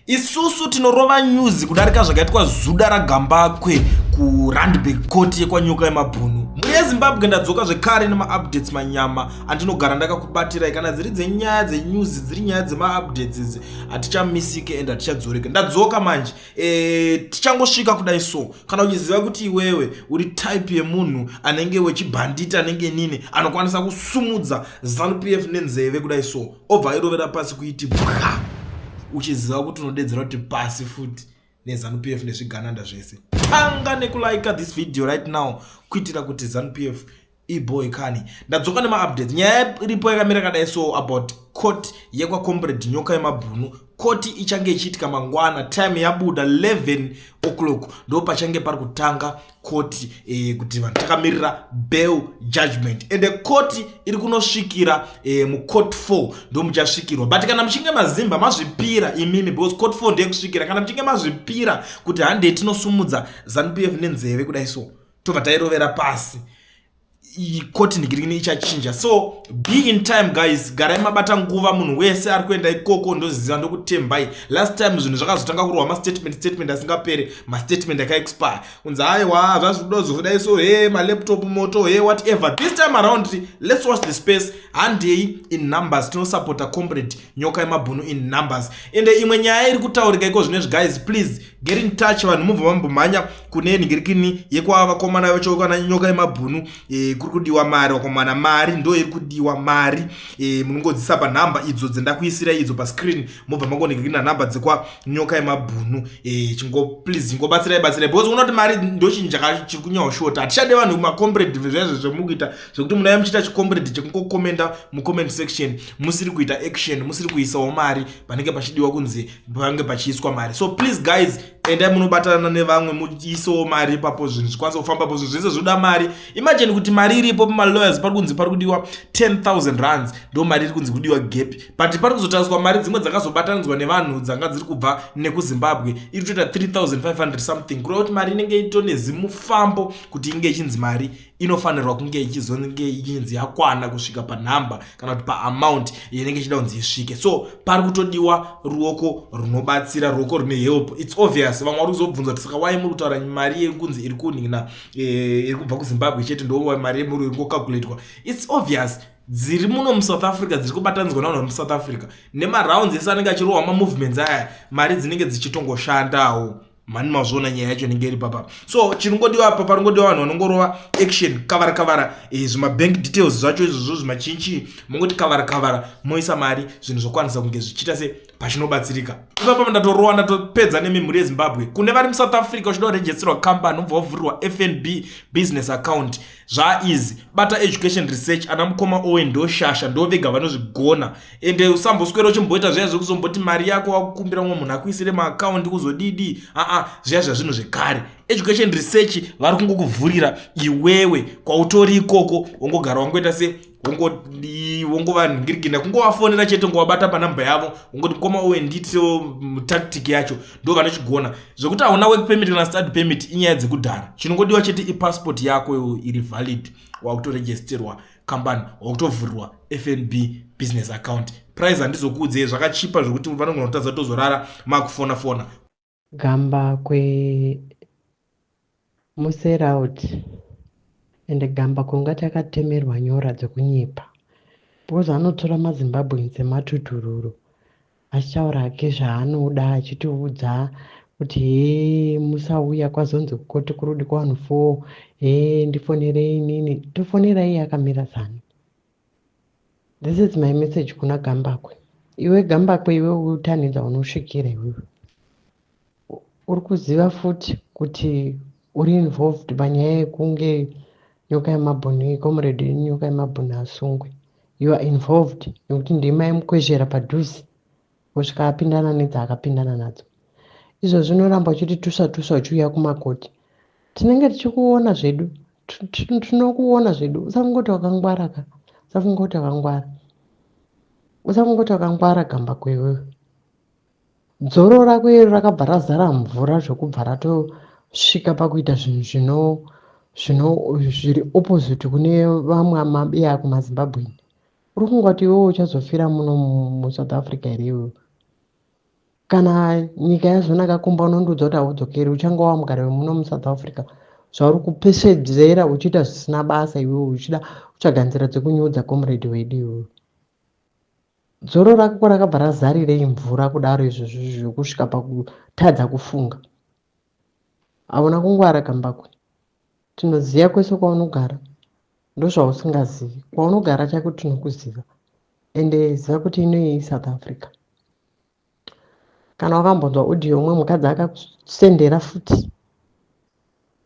Isusu tinorova news kudarika zvakaitwa zuda raGambakwe kuRandburg court yekwaNyoka yemabhunu. Mhuri yeZimbabwe, ndadzoka zvekare nemaupdates manyama andinogara ndakakubatirai. Kana dziri dzenyaya dzenews, dziri nyaya dzemaupdates idzi, hatichamisike and hatichadzoreke. Ndadzoka manje. Tichangosvika kudai, so kana uchiziva kuti iwewe uri type yemunhu anenge wechibhanditi, anenge nini, anokwanisa kusumudza ZANU PF nenzeve kudai, so obva airovera pasi kuiti bwa, uchiziva kuti unodedzera kuti pasi futi neZANU PF nezvigananda zvese, tanga nekulika this video right now kuitira kuti ZANU PF iboy kani. Ndadzoka nemaupdates. Nyaya iripo yakamira kadai so, about court yekwaComrade Nyoka yemabhunu. Koti ichange ichiitika mangwana, time yabuda 11 o'clock, ndo pachange pari kutanga koti, kuti vanhu takamirira bail judgment. Ende koti iri kunosvikira mucourt 4 ndo muchasvikirwa. But kana muchinge mazimba mazvipira imimi, because court 4 ndeyekusvikira, kana muchinge mazvipira kuti handei tinosumudza ZANU PF nenzeve kudai, so tobva tairovera pasi, koti ndikirini ichachinja. So be in time, guys, garai mabata nguva. Munhu wese ari kuenda ikoko, ndoziva, ndokutembai. Last time zvinhu zvakazotanga kurwa mastatement, statement asingaperi, mastatement akaexpire, kunzi aiwa, zvazvidozodai, so he malaptop, moto, he whatever. This time around, let's watch the space. Handei in numbers, tinosupporta Comrade Nyoka yemabhunu in numbers. Ende imwe nyaya iri kutaurika iko zvinezvi, guys, please get in touch. Vanhu mubva mambomhanya kune nhingirikini yekwavakomana vacho kana Nyoka yemabhunu. Kuri kudiwa mari, vakomana, mari ndo iri kudiwa, mari. Munongodzisa panhamba idzo dzendakuisirai idzo pascreen, mobva mangonhingirikina nhamba dzekwa Nyoka yemabhunu. Chingo please, chingobatsirai, batsirai, because unoona kuti mari ndo chinhu chiri kunyanyoshota. Hatichade vanhu macomrade zvaizvo zvemukuita zvekuti munauya muchiita chicomrade chekungokomenda mucomment section, musiri kuita action, musiri kuisawo mari panenge pachidiwa kunzi pange pachiiswa mari. So please, guys, endai munobatana nevamwe, muisewo mari ipapo, zvinhu zvikwanisa kufambapo. Zvinhu zvese zvoda mari. Imagine kuti mari iripo pamalawyers, pari kunzi pari kudiwa 10,000 rands, ndo mari iri kunzi kudiwa gap, but pari kuzotariswa mari dzimwe dzakazobatanidzwa nevanhu dzanga dziri kubva nekuZimbabwe, iri kutoita 3500 something, kureva kuti mari inenge itone zimufambo kuti inge ichinzi mari inofanirwa kunge ichizonge ichinzi yakwana kusvika panhamba kana kuti paamount inenge ichida kunzi isvike. So pari kutodiwa ruoko runobatsira, ruoko rune help. It's obvious vamwe vari kuzobvunza kuti saka wai muri kutaura mari yekunzi iri kunhina, iri kubva kuZimbabwe chete, ndo mari yemuri iri kungocalculatwa? It's obvious dziri muno muSouth Africa dziri kubatanidzwa navanhu vari muSouth Africa nemarounds ese anenge achirohwa, mamovements aya, mari dzinenge dzichitongoshandawo mani. Mazviona nyaya yacho inenge iri papa. So chiringodiwa apa, paringodiwa vanhu vanongorova action, kavara kavara, zvimabank details zvacho izvozvo, zvimachinchi, mongoti kavara kavara, moisa mari, zvinhu zvokwanisa kunge zvichiita se pachinobatsirika ipapa. Ndatorowa, ndatopedza nemimhuri yeZimbabwe. Kune vari muSouth Africa uchida kuregisterwa company, ubva wavhurirwa FNB business account, zvaeasy. Bata Education Research, ana mukoma Owen, ndoshasha, ndo vega vanozvigona. Ende usamboswera uchimboita zviya zvekuzomboti mari yako wakukumbira mumwe munhu akuisire maakaundi kuzodidi. Aa, zviya zvazvinhu zvekare. Education Research vari kungokuvhurira iwewe kwautori ikoko, wongogara wangoita se wongovanhingirigina, kungovafonera chete, ngovabata panhamba yavo, wongoti mukoma Owen, ndiitirewo tactic yacho. Ndo vanochigona. Zvekuti hauna work permit kana study permit inyaya dzekudhara. Chinongodiwa chete ipassport yako iri valid, wakutoregisterwa kambani, wakutovhurirwa FNB business account. Price handizokuudzei, zvakachipa zvokuti vanogona kutadza tozorara makufona fona. Gambakwe musellout, ende Gambakwe ungati akatemerwa nyora dzekunyepa, because anotora maZimbabweans sematutururu, achitaura hake zvaanoda, achitiudza kuti hee, musauya, kwazonzi kukoti kurudi kuvanhu 4, hee, ndifonerei inini, tofonera iye akamira zani. This is my message kuna Gambakwe. Iwe Gambakwe, iwe utanhidza unosvikira, iwewe uri kuziva futi kuti uri involved panyaya yekunge Nyoka yemabhunu, Comrade Nyoka yemabhunu asungwe. You are involved nekuti ndima yemukwezvera padhuze kusvika apindana nedzaakapindana nadzo. Izvozvi unoramba uchiti tusa tusa uchiuya kumakoti, tinenge tichikuona zvedu, tinokuona zvedu. Usafungoti wakangwara ka, usafunga kuti wakangwara, usafungoti wakangwara, Gambakwe iwewe. Dzoro rako iro rakabva razara mvura zvokubva ratosvika pakuita zvinhu zvino zviri opposite kune vamwe mabiya kumaZimbabweni. Uri kungoti iwewe uchazofira muno muSouth Africa here iwewe? Kana nyika yazonaka kumba unondiudza kuti haudzokeri, uchange wava mugari wemuno muSouth Africa. Zvauri kupesvedzera uchiita zvisina basa iwewe uchida kutsvaga nzira dzekunyudza comrade wedu iwewe. Dzoro rako rakabva razarirei mvura kudaro izvozvo zvekusvika pakutadza kufunga. Hauna kungwara Gambakwe. Tinoziva kwese kwaunogara. Ndozvausingazivi. Kwaunogara chaiko tinokuziva. Ende ziva kuti inoyi iSouth Africa. Kana wakambonzwa audio umwe mukadzi akakusendera futi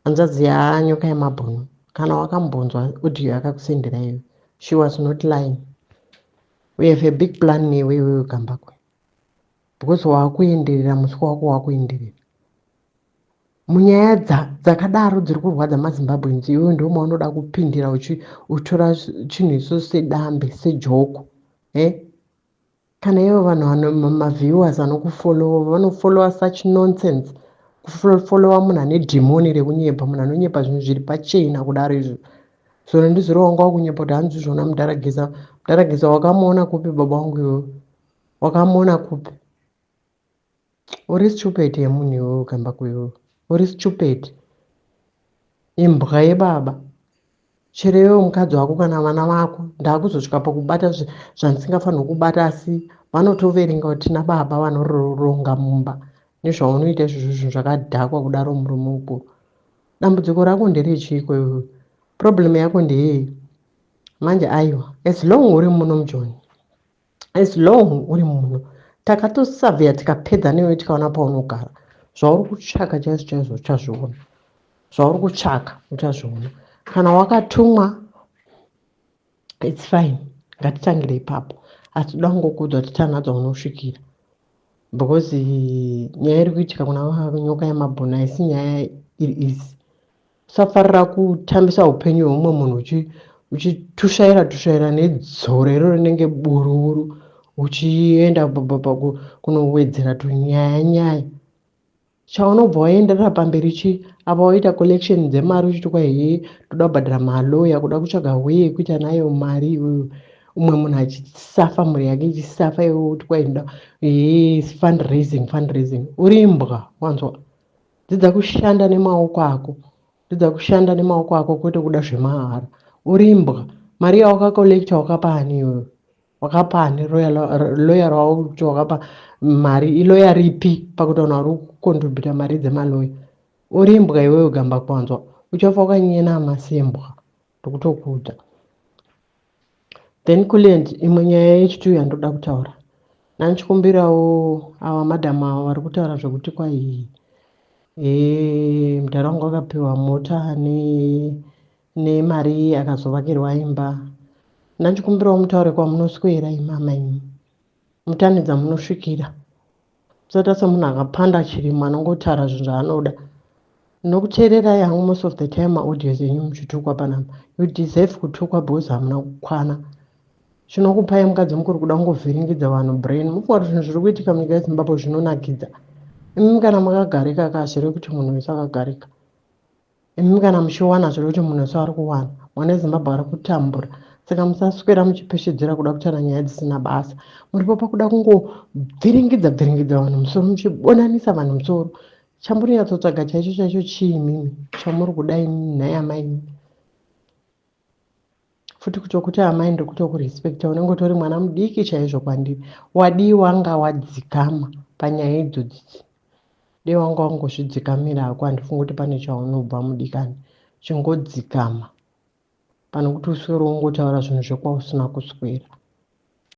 hanzvadzi yanyoka yemabhunu. Kana wakambonzwa audio yakakusendera iyo, she was not lying. We have a big plan newe iwewe Gambakwe. Because wakuenderera muswe wako wakuenderera. Munyaya dzakadaro dziri kurwadza maZimbabweans iwewe ndiwo maunoda kupindira uchitora chinhu iso sedambe sejoko. Eh? Kana ivo vanhu vano maviewers anokufollowa vanofollowa such nonsense. Kufollowa munhu ane dhimoni rekunyepa, munhu anonyepa zvinhu zviri pachena kudaro izvo. Zuro ndizuro wanga wakunyepa kuti hanzi zvona mudhara Geza. Mudhara Geza wakamuona kupi baba wangu iwewe? Wakamuona kupi? Uri stupid yemunhu iwewe Gambakwe iwewe. Uri stupid. Imbwa yebaba. Chero iwewe mukadzi wako kana vana vako ndakuzosvika pakubata zvandisingafanirwi kubata asi vanotoverenga kuti tina baba vanoronga mumba nezvaunoita izvozvo zvinhu zvakadhakwa kudaro murume mukuru. Dambudziko rako nderechiiko iwewe? Problem yako ndeyei? Manje aiwa as long uri muno mujoni as long uri muno takatosavheya tikapedza newe tikaona paunogara zvauri kutsvaka chaizvo chaizvo uchazviona zvauri kutsvaka uchazviona kana wakatumwa its fine ngatitangire ipapo asi toda kungokuudza kuti tanhadzo unosvikira because nyaya iri kuitika kuna nyoka yemabhunu haisi nyaya iri easy Usafarira kutambisa upenyu hweumwe munhu uchitushaira tushaira nedzoro iro rinenge bururu uchienda kunowedzera tunyaya nyaya. Chaunobva waenderera pamberi chi apa waita collection dzemari uchiti kwai hee toda kubhadhara maloya kuda kutsvaga way yekuita nayo mari iwewe umwe munhu achisafa mhuri yake ichisafa iwe uti kwai ndoda hee fundraising fundraising uri imbwa wanzwa. Dzidza kushanda nemaoko ako. Dzidza kushanda nemaoko ako kwete kuda zvemahara. Uri imbwa. Mari yawakacollecta wakapa ani iwewe? Wakapa ani lawyer wauti wakapa mari iloya ripi pakuti vanhu vari kucontributa mari dzemaloya? Uri imbwa iwewe gamba kwanzwa. Uchafa wakanyenama sembwa. Ndikutokuudza. Then Kulliant imwe nyaya yechitu yandoda kutaura. Ndanchikumbirawo ava madam ava vari kutaura zvekuti kwai eh mudhara wangu akapiwa mota nemari akazovakirwa imba. Ndanchikumbirawo mutaure kwamunoswera imama imi. Mutane dzamunosvikira. Musaita semunhu akapanda chirimo anongotaura zvinhu zvaanoda. Ndinokuteererai hangu most of the time maaudios enyu muchitukwa panapa. You deserve kutukwa because hamuna kukwana. Chinokupai mukadzi mukuru kuda kungovhiringidza vanhu brain. Mufunga kuti zvinhu zviri kuitika munyika yeZimbabwe zvinonakidza. Imi kana makagarika ka hazvirevi kuti munhu wese akagarika. Imi kana muchiwana zviri kuti munhu wese ari kuwana mwana wezimbabwe ari kutambura saka musaswera muchipesvedzera kuda kutaura nyaya dzisina basa muripo pakuda kungobviringidza bviringidza vanhu musoro muchibonanisa vanhu musoro chamburinyatsotsvaga chaicho chaicho chii imimi chamuri kuda imi nhai amai imi futi kutokuti amai ndiri kutokurespecta unenge utori mwana mudiki chaizvo kwandiri wadii wanga wadzikama panyaya idzodzi dei wanga wangozvidzikamira hako handifungi kuti pane chaunobva mudikani chingodzikama pane kuti uswere wongotaura zvinhu zvekwausina kuswera.